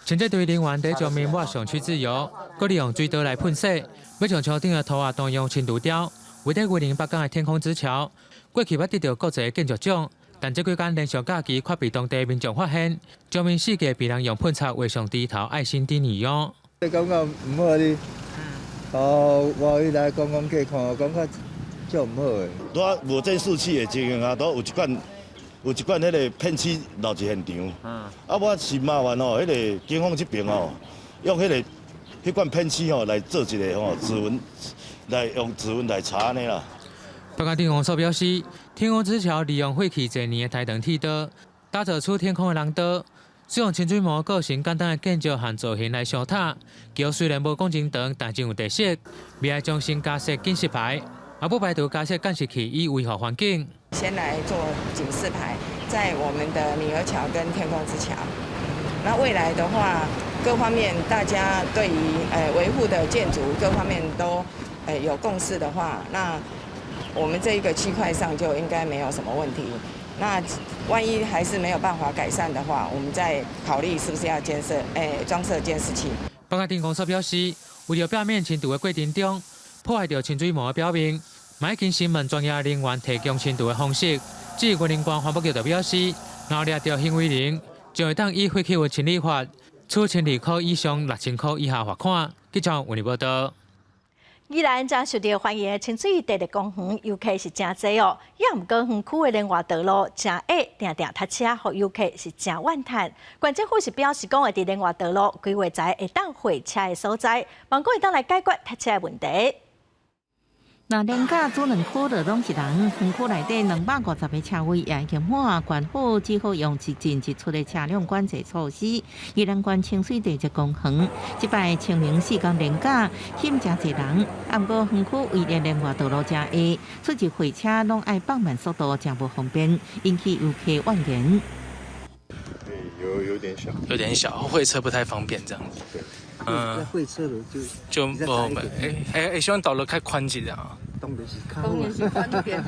清潔隊人員佇江面抹上去自由，閣利用水刀來噴洗，欲將橋頂的塗鴉當用清除掉。位佇雲林北港的天空之橋，過去捌得著國際建築獎。但這幾工連續假期，卻被當地民眾發現，江面四界被人用噴漆畫上豬頭愛心豬耳哦。
感覺毋好哩，哦，我去來觀光客看，感覺足毋好的。
拄仔無監視器的情形下，都有一罐有一罐彼个噴漆落佇現場。啊，我是麻煩吼，彼个警方這邊吼，用彼个彼罐噴漆吼來做一个吼指紋，來用指紋來查按呢啦。
北港鎮公所表示，天空之橋利用廢棄濟年的台糖鐵道，打造出天空的廊道，使用清水模構成簡單的建築和造型來相塔。橋雖然無講真長，但真有特色。未來將先加設警示牌，也不排除加設監視器以維護環境。
先來做警示牌，在我們的女兒橋跟天空之橋。那未來的話，各方面大家對於維護的建築各方面都有共識的話，那我們這一個區塊上就應該沒有什麼問題。那萬一還是沒有辦法改善的話，我們再考慮是不是要建設裝設監視器。
北港鎮公所表示，為了避免清除的過程中破壞著清水模的表面，嘛已經詢問專業人員提供清除的方式。至於雲林縣環保局就表示，若掠著行為人，將會當依廢棄物清理法處1200箍以上6000箍以下罰款。記者為你報道。
宜蘭誠受著歡迎的清水地熱公園遊客是誠濟哦，也毋過園區的連外道路誠狹，定定塞車，予遊客是誠怨嘆。縣政府是表示講，會佇連外道路規劃一個會當會車的所在，望講會當來解決塞車的問題。
若連假主園區就攏是人，園區內底250個車位也已經滿，縣府只好用一進一出的車輛管制措施。宜蘭縣清水地熱公園，這擺清明四工連假，吸誠濟人，啊，毋過園區唯一連外道路誠狹，出入會車攏愛放慢速度，誠無方便，引起遊客怨言。
對，有點小，
有點小，會車不太方便，這樣子。
對，嗯，會車的就
就不，欸欸，希望道路開寬一點啊。
當然是寬一點。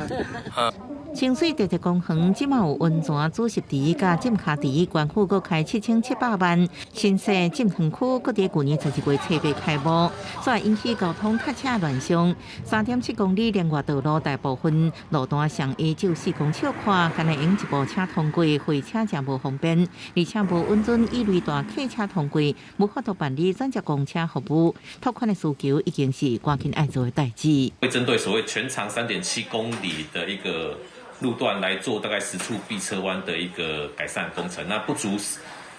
清水地熱公園這馬有溫泉主食池佮浸跤池，縣府閣開7700萬新設浸園區，閣佇舊年12月初八開幕，煞引起交通塞車亂象。3.7公里連外道路大部分路段上下只有4公尺寬，干焦會用一部車通過，會車誠無方便，而且無允准乙類大客車通過，無法度辦理轉接公車服務。拓寬的需求已經是趕緊愛做的代誌。
會針對所謂全長3.7公里的一個路段來做大概10處避車彎的一個改善工程，那不足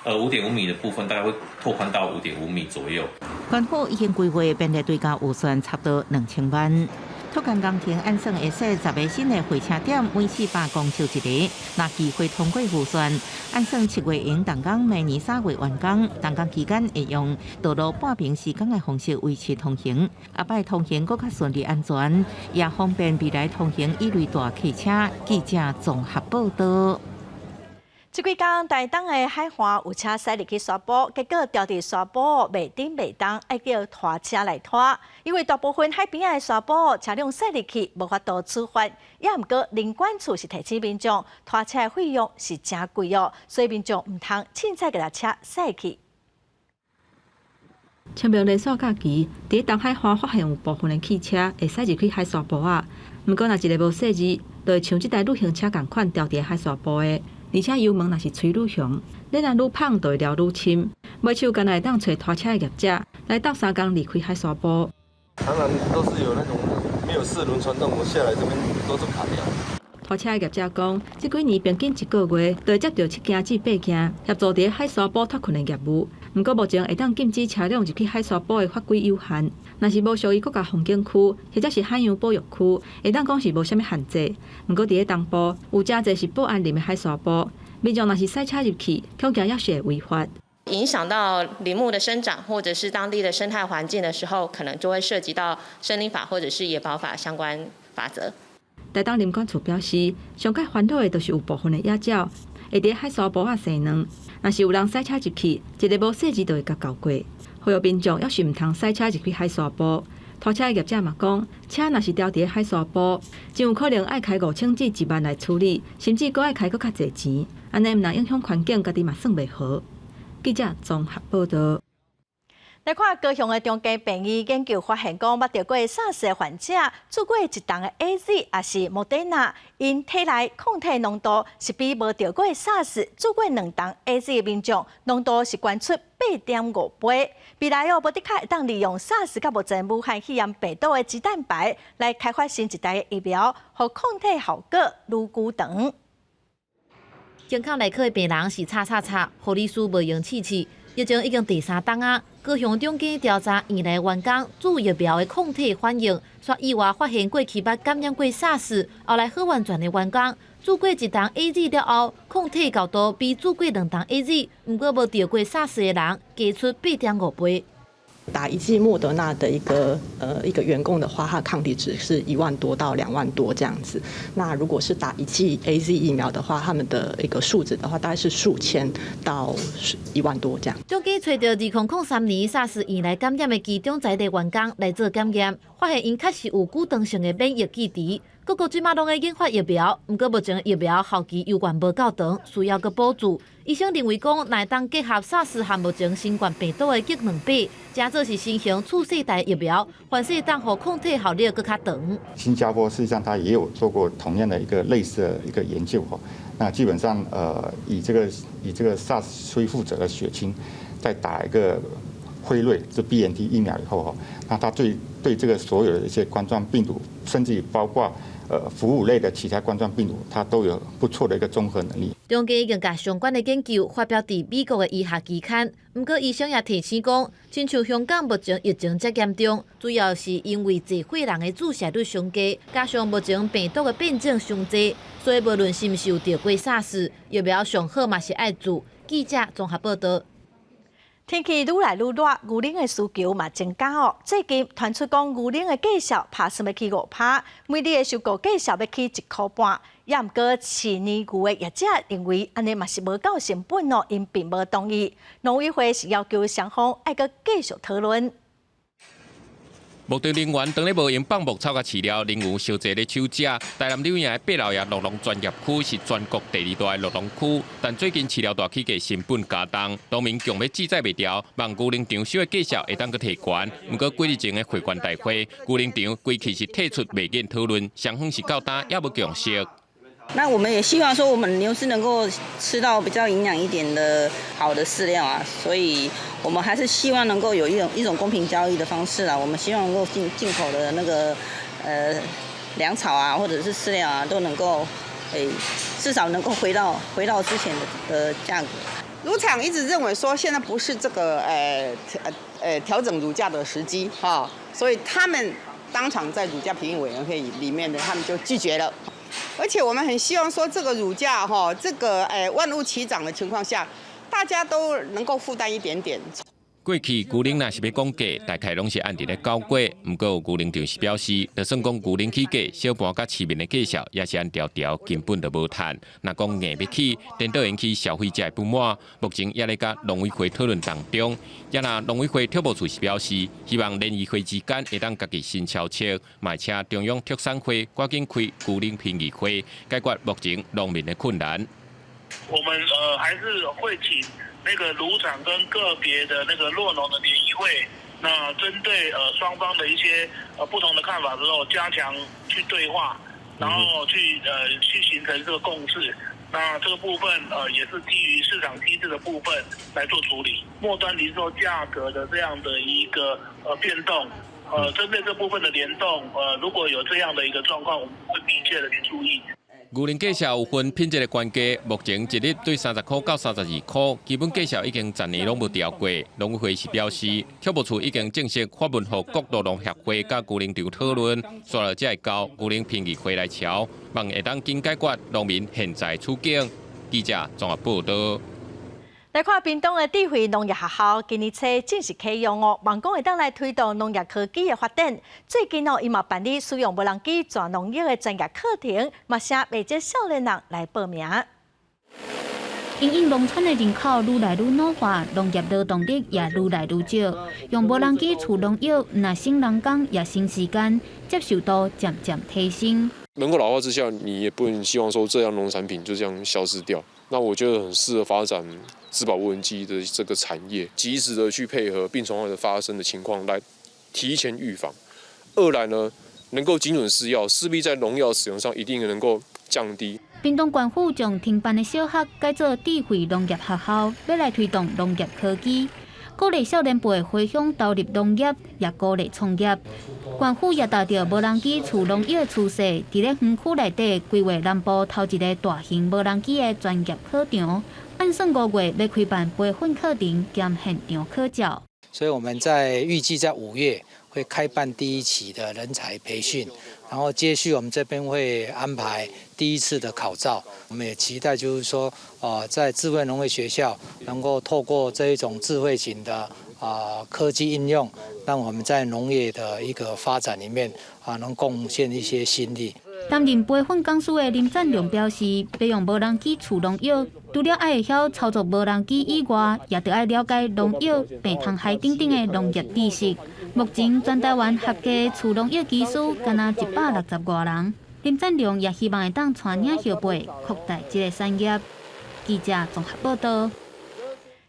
5.5米的部分，大概會拓寬到5.5米左右。
縣府已經規劃便利追加預算差不多2000萬。拓寬工程按算會設10個新的會車點，每400公尺一個。若機會通過預算，按算7月用動工，明年3月完工。動工期間會用道路半平時間的方式維持通行，後擺通行閣較順利安全，也方便未來通行乙類大客車。記者綜合報道。
這幾工台東的海岸有車駛入去沙埔，結果牢佇沙埔袂振袂動，愛叫拖車來拖。因為大部分海邊仔的沙埔車輛駛入去無法度處罰，也毋過林管處是提醒民眾，拖車的費用是誠貴哦，所以民眾毋通凊彩共車駛去。
清明連續假期，佇東海岸發現有部分的汽車會駛入去海沙埔仔，毋過若一个無細膩，就會像這台旅行車仝款牢佇海沙埔的。而且油門若是催愈雄，輪仔愈膨就會牢愈深。尾手干焦會當揣拖車的業者來鬥相共離開海沙埔。
常常都是有那種沒
沒有四輪傳動，我下來這邊都是卡掉。
拖車業者講，這幾年平均一個月都會接著七件至八件協助佇海沙埔脫困的業務。毋過目前會當禁止車輛入去海沙埔的法規有限，若是無屬於國家風景區或者是海洋保育區，會當講是無啥物限制。毋過佇咧東部有誠濟是保安林的海沙埔，民眾若是駛車入去，恐驚猶是會違法。
影響到林木的生長，或者是當地的生態環境的時候，可能就會涉及到森林法或者是野保法相關法則。
台東林管處表示，上較煩惱的就是有部分的野鳥會佇海沙埔仔生卵，若是有人駛車入去，一个無細緻就會共咬過。呼籲民眾猶是毋通駛車入去海沙埔。拖車的業者嘛講，車若是牢佇海沙埔，真有可能愛開5000至1萬來處理，甚至閣愛開閣較濟錢，按呢毋但影響環境，家己嘛算袂好。記者綜合報導。
來看高雄的長庚病院研究發現，講捌著過薩斯的患者，注過一筒的 AZ 抑是莫德納，𪜶體內抗體濃度是比無著過薩斯注過兩筒 AZ 的民眾濃度是懸出8.5倍。未來哦，無的確會當利用薩斯佮目前武漢肺炎病毒的棘蛋白來開發新一代的疫苗，予抗體效果愈久長。
健康內科的病人是吵吵吵，護理師無閒試試。疫情已經第三冬啊，高雄長庚調查院內員工注疫苗的抗體反應，煞意外發現過去捌感染過薩斯，後來好完全的員工注過一筒 AZ 了後，抗體高度比注過兩筒 AZ，毋過無著過薩斯的人加出8.5倍。
打一劑莫德納的一個員工的話，他抗體值是1萬多到2萬多這樣子。那如果是打一劑 AZ 疫苗的話，他們的一個數值的話，大概是數千到1萬多這樣。
長庚揣著2003年薩斯院內感染的其中十個員工來做檢驗，發現𪜶確實有久長性的免疫記憶。各國這馬攏咧研發疫苗，毋過目前疫苗效期猶原無夠長，需要閣補注。醫生認為講，若會當結合薩斯和目前新冠病毒的激兩百，誠做是新型次世代疫苗，凡勢當予抗體效力閣較長。
新加坡事實上，他也有做過同樣的一個類似的一個研究吼。那基本上，以這個 SARS 恢復者的血清，再打一個輝瑞這 BNT 疫苗以後，那他對這個所有的一些冠狀病毒，甚至包括哺乳類的其他冠狀病毒，它都有不錯的一個中和能力。
長庚已經共相關的研究發表佇美國的醫學期刊，毋過醫生也提醒講，親像香港目前疫情遮嚴重，主要是因為濟歲人的注射率傷低，加上目前病毒的變種傷濟，所以無論是毋是有著過薩斯，疫苗上好嘛是愛注。記者綜合報導。
天氣愈來愈熱，牛奶的需求嘛增加哦。最近傳出講牛奶的價數拍算欲起5趴，每日的收購價數欲起1塊半。也毋過飼奶牛的業者認為按呢嘛是無夠成本哦，𪜶並無同意。農委會是要求雙方愛閣繼續討論。
牧場人員當咧無閒放牧草佮飼料，奶牛相濟咧取食。台南柳營的伯老爺酪農專業區是全國第二大的酪農區，但最近飼料大起價，成本加重，農民強欲志在袂牢，望牛奶場收的價數會當閣提懸。毋過幾日前的會員大會，牛奶場規氣是退出袂願討論，雙方是到今猶無共識。
那我們也希望說，我們牛是能夠吃到比較營養一點的好的飼料啊，所以我們還是希望能夠有一種公平交易的方式啊。我們希望能夠進口的那個糧草啊，或者是飼料啊，都能夠至少能夠回到之前的價格。
乳廠一直認為說，現在不是這個調整乳價的時機哈，所以他們當場在乳價評議委員會裡面呢，他們就拒絕了。而且我們很希望說，這個乳價哈，這個萬物齊漲的情況下，大家都能夠負擔一點點。
過去牛奶若是欲講價，大概攏是按佇咧九月。毋過有牛奶場是表示，就算講牛奶起價，小盤佮市面的價數也是按條條，根本就無趁。若講硬欲起，顛倒引起消費者的不滿。目前猶咧佮農委會討論當中，也若農委會特務處是表示，希望聯誼會之間會當家己先敲策，嘛請中央畜產會趕緊開牛奶評議會，解決目前農民的困難。
我們還是會請那個乳廠跟個別的那個酪農的聯誼會，那針對雙方的一些不同的看法之後，加強去對話，然後去形成這個共識。那這個部分也是基於市場機制的部分來做處理。末端零售價格的這樣的一個變動，針對這部分的聯動，如果有這樣的一個狀況，我們會密切的去注意。
牛奶價數有分品質的懸低，目前一粒對30塊到32塊，基本價數已經10年攏無調過。農委會是表示，畜牧處已經正式發文予各酪農協會佮牛奶場討論，煞落才會交牛奶評議會來喬，望會當緊解決農民現在處境。記者綜合報導。
來看屏東的智慧農業學校，今年初正式啟用哦，望講會當來推動農業科技的發展。最近哦，伊嘛辦理使用無人機鑽農藥的專業課程，嘛吸引袂少少年人來報名。
因應農村的人口愈來愈老化，農業勞動力也愈來愈少，用無人機除農藥，毋但省人工也省時間，接受度漸漸提升。
人口老化之下，你也不能希望說這樣農產品就這樣消失掉。那我覺得很適合發展植保無人機的這個產業，及時的去配合病蟲害的發生的情況來提前預防。二來呢，能夠精準施藥，勢必在農藥使用上一定能夠降低。
屏東縣府將停辦的小學改做智慧農業學校，欲來推動農業科技，鼓勵少年輩回鄉投入農業，也鼓勵創業。縣府也踏著無人機除農藥的趨勢，佇咧園區內底規劃南部頭一个大型無人機的專業考場，按算5月欲開辦培訓課程兼現場考照。
所以我們在預計在5月會開辦第一期的人才培訓，然後接續我們這邊會安排第一次的考照。我們也期待就是說，在智慧農業學校能夠透過這一種智慧型的科技應用，讓我們在農業的一個發展裡面能貢獻一些心力。
擔任培訓講師的林贊良表示，欲用無人機除農藥，除了愛會曉操作無人機以外，也著愛了解農藥、病蟲害等等的農業知識。目前全台灣合格除農藥技師敢若160外人。林贊良也希望會當帶領後輩擴大這个產業。記者綜合報導。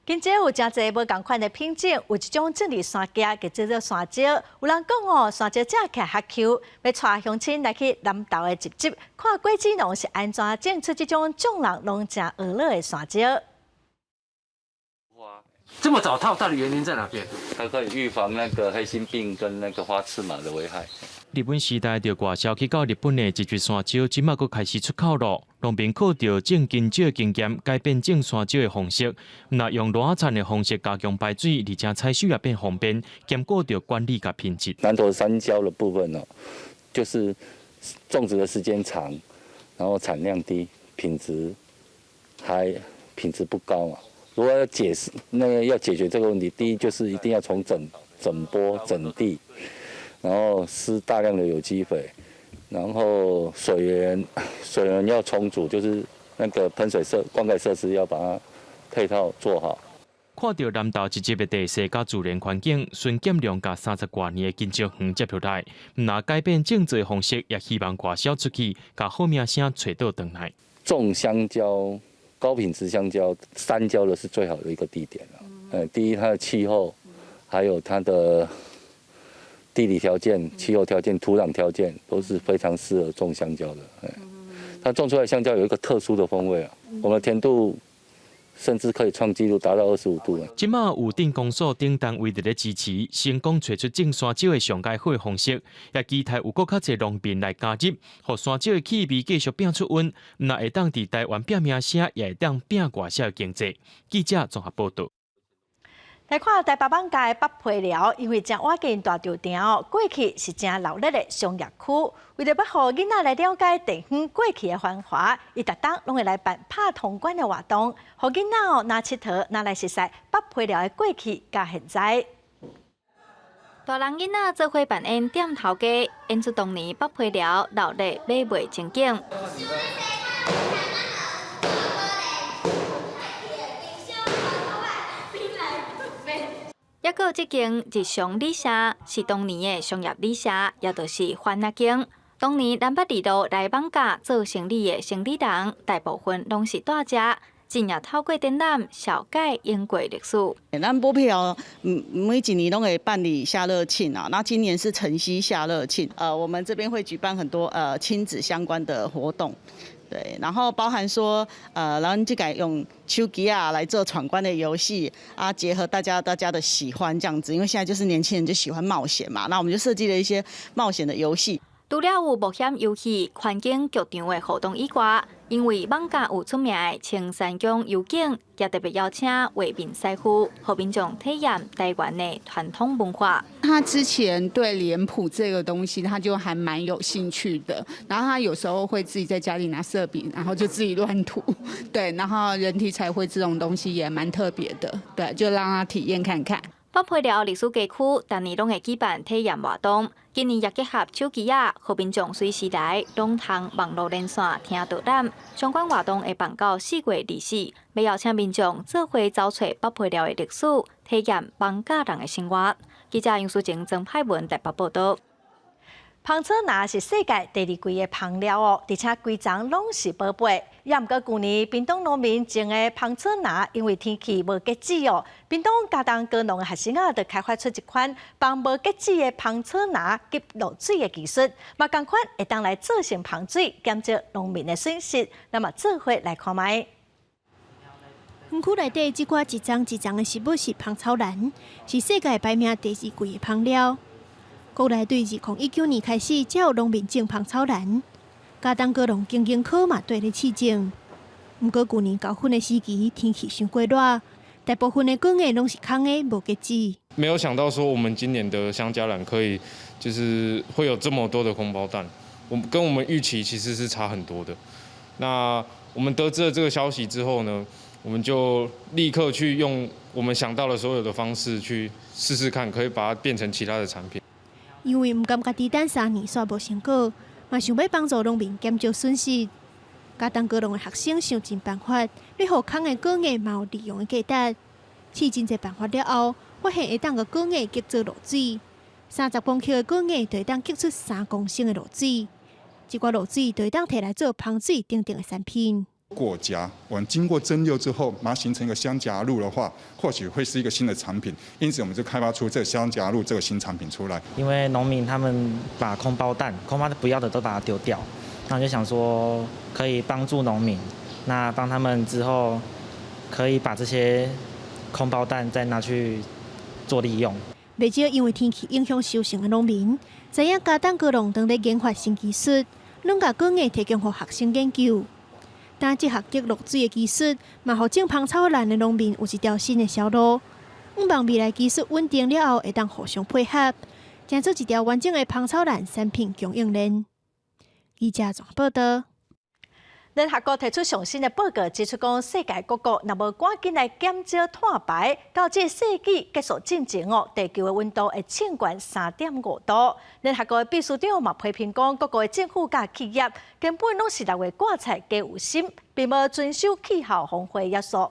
今朝有誠濟無仝款的品種，有一種種佇山崎叫做山椒。有人講哦，山椒食起來較 Q，欲帶鄉親來去南投的集集，看果子農是按怎種出這種眾人攏誠呵咾的山椒。
這麼早套，到底原因在哪邊？
它可以預防那個黑星病跟那個花翅蟎的危害。
日本時代就外銷去到日本的一支山椒，這馬閣開始出口咯。農民靠著種香蕉的經驗，改變種山椒的方式，毋但用熱產的方式加強排水，而且採收也變方便，兼顧著管理佮品質。
南投山椒的部分哦，就是種植的時間長，然後產量低，品質還品質不高嘛。如果要解釋，那個要解決這個問題，第一就是一定要從整整坡整地，然後施大量的有機肥，然後水源要充足，就是那個噴水設灌溉設施要把它配套做好。
看著南投一級的地勢佮自然環境，孫建良共30外年的香蕉園接落來，毋但改變種植方式，也希望外銷出去，共好名聲揣倒轉來。
種香蕉，高品質香蕉，山椒的是最好的一個地點了。第一，它的氣候，還有它的地理條件、氣候條件、土壤條件都是非常適合種香蕉的。它種出來香蕉有一個特殊的風味啊，我們的甜度甚至可以創紀錄達到25度。
這馬有鎮公所等單位佇咧支持，成功揣出種山椒的上佳好的方式，也期待有閣較濟農民來加入，予山椒的氣味繼續拼出溫，毋但會當佇台灣拼名聲，也會當拼外銷經濟。記者綜合報導。
來看台北艋舺的北皮寮，因為誠倚近大稻埕哦，過去是誠鬧熱的商業區。為著欲予囡仔來了解地方過去的繁華，伊逐冬攏會來辦拍銅管的活動，予囡仔哦若𨑨迌，若來熟似北皮寮的過去佮現在。
大人囡仔做伙扮演店頭家，演出當年北皮寮鬧熱買賣情景。抑閣這間日常旅社是當年的商業旅社，也就是番仔間。當年南北二路來艋舺做生理的生理人，大部分攏是蹛遮，真正透過展覽，紹介英國歷史。
咱剝皮寮每幾年攏會辦理夏樂慶啊，那今年是晨曦夏樂慶，我們這邊會舉辦很多親子相關的活動。
對，然後包含說，然後就改用手機仔來做闖關的遊戲啊，結合大家的喜歡這樣子，因為現在就是年輕人就喜歡冒險嘛，那我們就設計了一些冒險的遊戲。
除了有冒險遊戲、環境劇場的活動以外，因為艋舺有出名的青山宮幽景，也特別邀請畫面師傅，予民眾體驗台灣的傳統文化。
他之前對臉譜這個東西，他就還蠻有興趣的。然後他有時候會自己在家裡拿色筆，然後就自己亂塗。對，然後人體彩繪這種東西也蠻特別的，對，就讓他體驗看看。
北皮寮歷史街區，逐年攏會舉辦體驗活動，今年也結合手機仔，予民眾隨時來，攏通網路連線聽導覽。相關活動會辦到4月24，欲邀請民眾做伙走揣北皮寮的歷史，體驗艋舺人的生活。記者楊淑靜、曾派文台北報道。
芳草蘭是世界第二貴的芳料哦，而且規叢攏是寶貝。也毋過舊年屏東農民種的芳草蘭，因為天氣無結籽哦，屏東佳冬果農的學生仔就開發出一款幫無結籽的芳草蘭吸露水的技術，嘛仝款會當來做成芳水，減少農民的損失。那麼做伙來看覓。
園區內底這寡一叢一叢的植物是芳草蘭，是世界排名第二貴的芳料。國內對2019年開始，才有農民種芳草蘭，佳冬果農經營科嘛綴咧試種。毋過舊年授粉的時期，天氣傷過熱，大部分的果葉攏是空的，無結籽。
沒有想到說我們今年的香莢蘭可以，就是會有這麼多的空包蛋，我跟我們預期其實是差很多的。那我們得知了這個消息之後呢，我們就立刻去用我們想到的所有的方式去試試看，可以把它變成其他的產品。
因為毋甘家己等3年煞無成果，嘛想欲幫助農民減少損失。佳冬果農的學生想盡辦法，欲予空的果葉嘛有利用的價值。試真濟辦法了後，發現會當共果葉激做露水，30公克的果葉就會當激出3公升的露水。這寡露水就會當提來做芳水等等的產品。
果莢，我們經過蒸餾之後，把它形成一個香莢露的話，或許會是一個新的產品。因此，我們就開發出這個香莢露這個新產品出來。
因為農民他們把空包蛋、空包不要的都把它丟掉，那我就想說可以幫助農民，那幫他們之後可以把這些空包蛋再拿去做利用。
袂少因為天氣影響收成的農民，知影佳冬果農當咧研發新技術，攏共果葉提供予學生研究。但這項激露水的技術，嘛予種芳草蘭的農民有一條新的銷路。向望未來技術穩定了後，會當互相配合，成做一條完整的芳草蘭產品供應鏈。記者綜合報道。
聯合國提出上新的報告，指出講世界各國若無趕緊來減少碳排，到這個世紀結束進前哦，地球的溫度會升懸3.5度。聯合國的秘書長嘛批評講，各國的政府佮企業根本攏是六月割菜雞有心，並無遵守氣候峰會約束。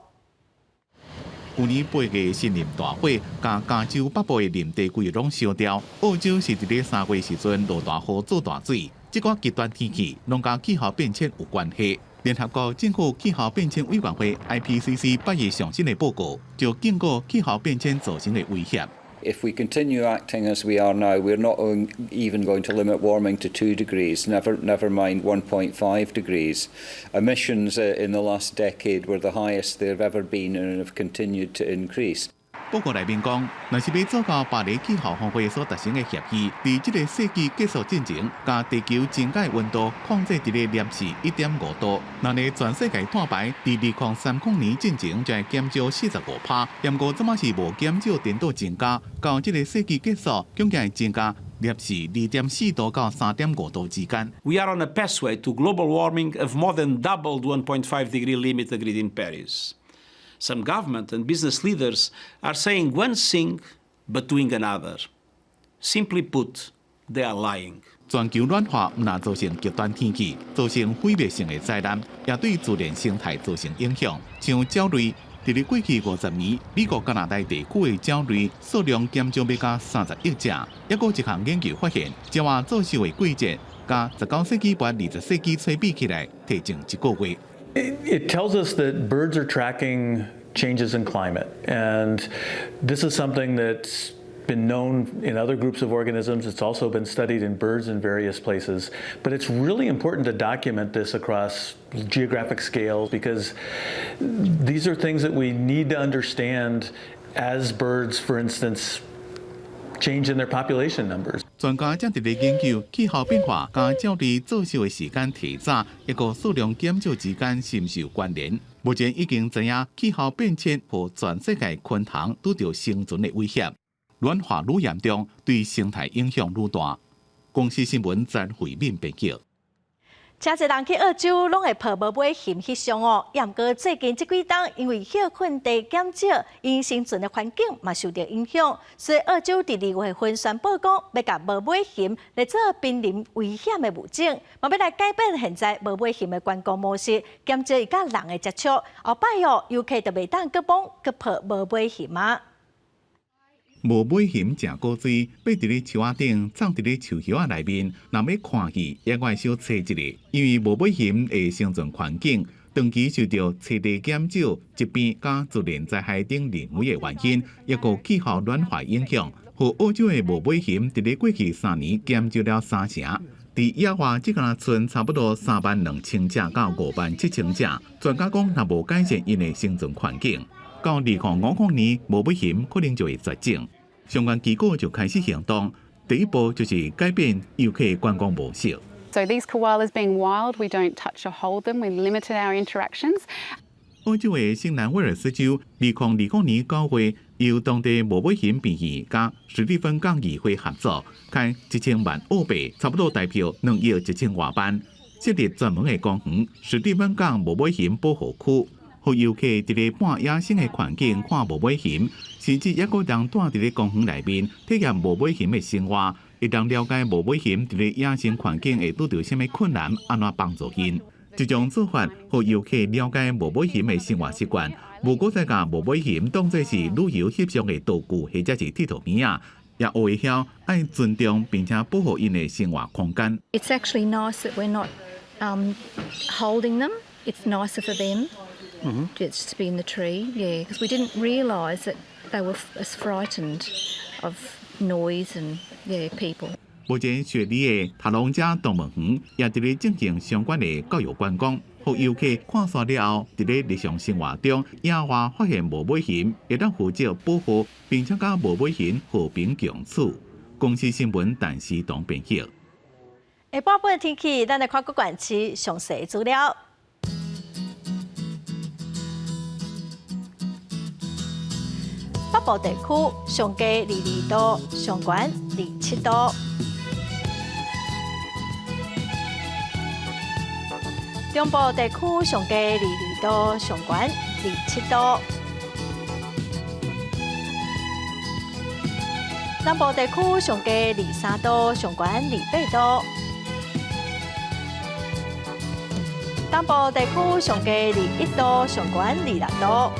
舊年8月森林大火，共加州北部的林地規攏燒掉。澳洲是佇咧3月時陣落大雨做大水。這個極端天氣攏佮氣候變遷有關係。聯合國政府氣候變遷委員會 IPCC 8月上新的報告，就警告氣候變遷造成的威脅。
If we continue acting as we are now, we're not even going to limit warming to 2 degrees, never mind 1.5 degrees. Emissions in the last decade were the highest they've ever been and have continued to increase.
報告內面講，若是欲做到巴黎氣候峰會所達成的協議，佇這個世紀結束進前，共地球增加溫度控制佇咧攝氏1.5度，若呢全世界碳排佇2030年進前就會減少45%，毋過這馬是無減少顛倒增加，到這個世紀結束，總計會增加攝氏2.4度到3.5度之間。
We are on a pathway to global warming of more than double the 1.5 degree limit agreed in Paris. Some government and business leaders are saying one thing but doing another. Simply put, they are lying.
全球暖化毋但造成極端天氣，造成毀滅性的災難，也對自然生態造成影響。像鳥類，佇咧過去50年，美國加拿大地區的鳥類數量減少欲到30億隻。抑閣一項研究發現，鳥仔做秀的季節，佮19世紀末20世紀初比起來，提前一個月。
It tells us that birds are tracking changes in climate, and this is something that Been known in other groups of organisms. It's also been studied in birds in various places. But it's really important to document this across geographic scales because these are things that we need to understand as birds, for instance, change in their population numbers.
專家正佇咧研究氣候變化佮鳥類做麝的時間提早，抑閣數量減少之間是毋是有關聯？目前已經知影氣候變遷予全世界昆蟲拄著生存的威脅。暖化愈嚴重，對生態影響愈大。公視新聞詹慧敏編輯。
誠濟人去澳洲，攏會抱無尾熊翕相哦。毋過最近這幾冬，因為歇睏地減少，𪜶生存的環境嘛受著影響，所以澳洲佇2月份宣布講，欲共無尾熊列做瀕臨危險的物種，嘛欲來改變現在無尾熊的觀光模式，減少伊佮人的接觸。後擺哦，遊客就袂當閣摸閣抱無尾熊啊。
無尾熊誠古錐，爬佇咧樹仔頂，藏佇咧樹葉仔內面，若欲看去，也愛小揣一下。因為無尾熊的生存環境長期受著棲地減少、疾病佮自然災害等人為的原因，抑閣氣候暖化影響，予澳洲的無尾熊佇咧過去3年減少了三成。佇野外只敢若賰差不多3萬2千隻到5萬7千隻。專家講，若無改善𪜶的生存環境，到2050年，無尾熊可能就會絕種。相關機構就開始行動，第一步就是改變遊客觀光模式。
So these koalas being wild, we don't touch or hold them. We limited our interactions.
澳洲的新南威爾斯州，2020年9月，由當地無尾熊病院佮史蒂芬港議會合作，開1000萬澳幣，差不多台票2億1千外萬，設立專門的公園——史蒂芬港無尾熊保護區。予遊客佇咧半野生的環境看無尾熊，甚至猶閣會當蹛佇咧公園內面體驗無尾熊的生活，會當了解無尾熊佇咧野生環境會拄著啥物困難，按怎幫助𪜶。這種做法，予遊客了解無尾熊的生活習慣，無閣再共無尾熊當做是旅遊翕相的道具，或者是𨑨迌物仔，也學會曉愛尊重並且保護𪜶的生活空間。
It's actually nice that we're not holding them. It's nicer for them just to be in the tree, yeah, because we didn't realise that they were as frightened of noise and, yeah, people.
目前雪梨的塔隆加動物園也佇咧進行相關的教育觀光，予遊客看煞了後，佇咧日常生活中野外發現無尾熊，會當負責保護，並且佮無尾熊和平共處。公視新聞陳思東編譯。
下晡晡天氣，咱來看各縣市詳細資料。北部地區上低22度，上懸27度。中部地區上低22度，上懸27度。南部地區上低23度，上懸28度。東部地區上低21度，上懸26度。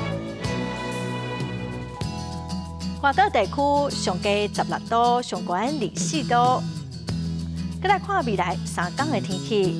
外島地區上低16度，上懸24度。閣來看未來3工的天氣。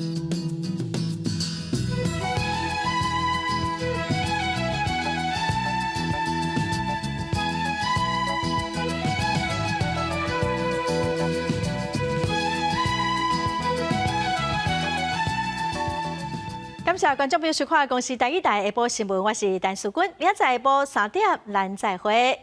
感謝觀眾朋友收看公視台語台下晡新聞，我是陳淑君，明仔載下晡3點，咱再會。